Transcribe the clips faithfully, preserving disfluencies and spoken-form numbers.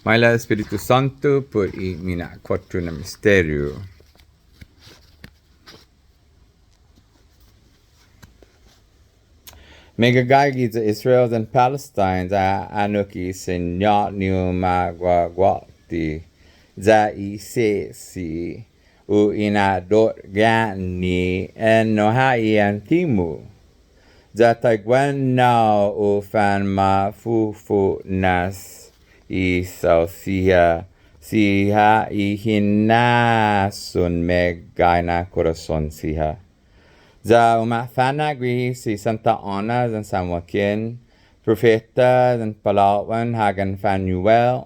Maila Espiritu Santo put i mina'kuåttro na misteriu. Meggagai giya Israel yan Palestine ya annok i Siñot ni umaguaguati, ya i sesi, u inadotgan ni ennao ha' i antimu. Ya taiguenao u fanmafufunas i isao siha, siha i hinasson meggai na korason siha. Ya umafana' gui' si Santa Ana yan San Joaquin, profeta yan palao'an hagan Fanuel,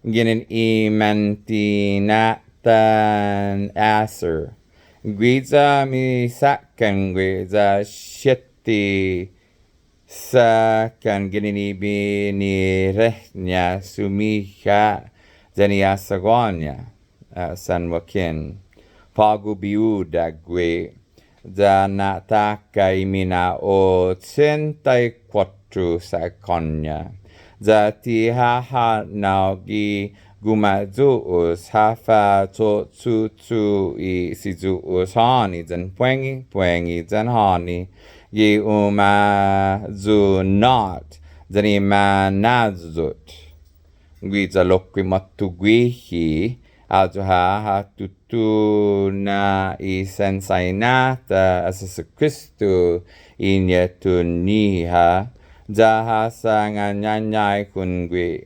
ginen i mantinatan Aser. Guiya misakkan guiya siette sakkan ginen i binireña sumiha yan i asagua-ña, ah, San Joaquin. På'go biuda gui', ya na'taka i mina' ochenta i kuåttro sakkan-ña. Ya ti ha hahanao gi guma' Yu'os, ha facho'cho'cho'i si Yu'os ha'åni yan puengi, puengi yan ha'åni gi umayunat yan i manayuyut. Guiya lokkue' måtto guihi, ayu ha' ha tutuna i Sen Saina-ta as Jesukristo i ñetu-ñiha, ya ha sangañañai kun gui'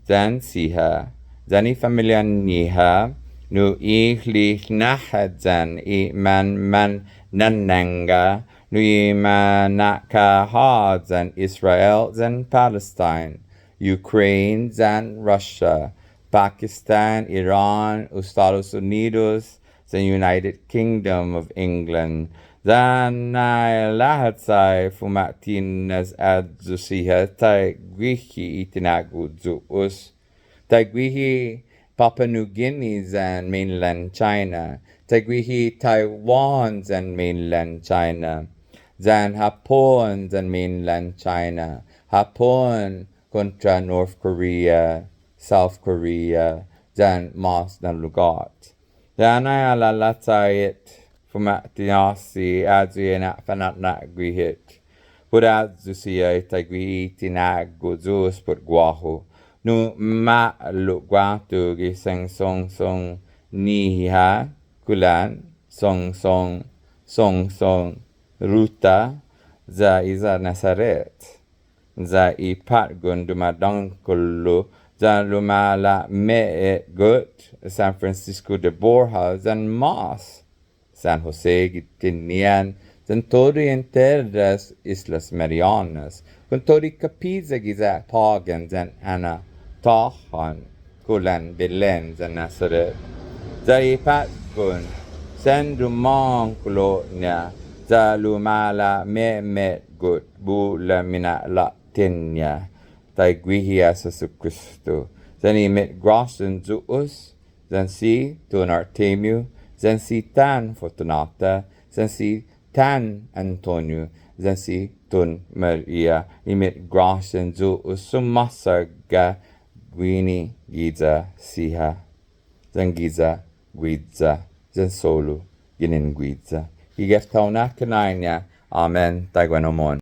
yan siha yan i familian-ñiha, nu i linahyan i manmannanangga, nu i manakaha yan Israel yan Palestine, Ukraine yan Russia, Pakistan, Iran, Estados Unidos, yan United Kingdom of England. Ya nai lahat sa' i fuma'tinas ayu siha taiguihi i tinago' Yu'os. Taiguihi Papua New Guinea yan mainland China. Taiguihi Taiwan yan mainland China. Yan Hapon yan mainland China. Hapon kontra North Korea, South Korea, yan mås na lugåt. Ya nai ha lalat sa' i fuma'tinas ayu i na'fana'na'gue hit. Put ayu siha i taiguihi tinago' Yu'os put guåhu. Nu ma'lok guatu gi sen songsong-ñiha, kulan, songsong, songsong, Ruta, ya iya Nasaret. Ya i påtgon dumådångkolo, ya lumalame'etgot, San Francisco de Borja, yan mås, San Jose gi Tinian, yan todu i enteras Islas Marianas, kon todu i kapiya giya Pågan yan Anatahon, kulan Belen yan Nasaret. Ya i påtgon, sen dumångkolo-ña, ya lumalame'met got bula mina'låten-ña, taiguihi as Jesukristo, yan i met gråsian Yu'os, yan si Tun Artemio, yan si Tan Fortunata, yan si Tan Antonio, yan si Tun Maria, i met gråsian Yu'os sumåsaga guini giya siha, yan giya guiya, yan solu ginen guiya. Gi gef taonak kanaiña, amen, taiguenao mohon.